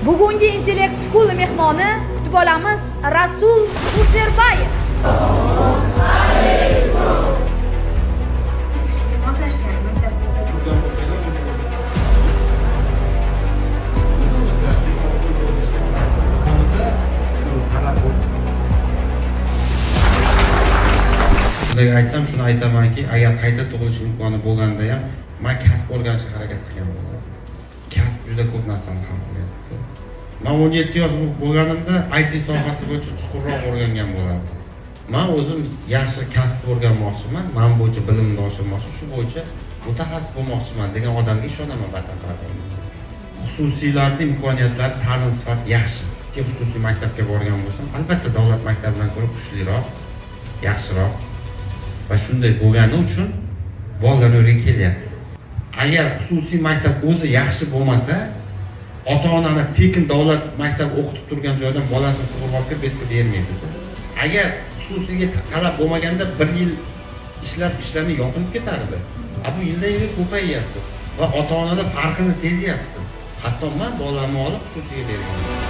Bugungi Intellect School mehmoni kutib olamiz Rasul Kusherbayev. Kishiga moslashgan maktab bo'lsa. Sizlarga aytsam, shuni aytamanki, agar qayta tug'ilish imkoni bo'lganda ham man kasb o'rganishga harakat qilgan bo'lardim. Kasb juda ko'p narsani hal qilyapti. Man 17 yosh bo'lganimda IT sohasi bo'yicha chuqurroq o'rgangan bo'lardim. Man o'zim yaxshi kasb o'rganmoqchiman, man bo'yicha bilimni oshirmoqchi, shu bo'yicha mutaxassis bo'lmoqchiman degan odamga ishonaman batafsil. Xususiylarda imkoniyatlari, ta'lim sifati yaxshi. Xususiy maktabga borgan bo'lsam, albatta davlat maktabidan ko'ra kuchliroq, yaxshiroq va shunday bo'lgani uchun bolalar u yerga kelyapti. Agar xususiy maktab o'zi yaxshi bo'lmasa, ota onani tekin davlat maktabi o'qitib turgan joydan bolasini tug'ib olib kelib bu yerga bermaydi. Agar xususiyga talab bo'lmaganda bir yil ishlab ishlamay yopilib ketardi. A bu yildan yilga ko'payyapti va ota onalar farqini sezyapti. Hatto man bolamni olib xususiyga berganman.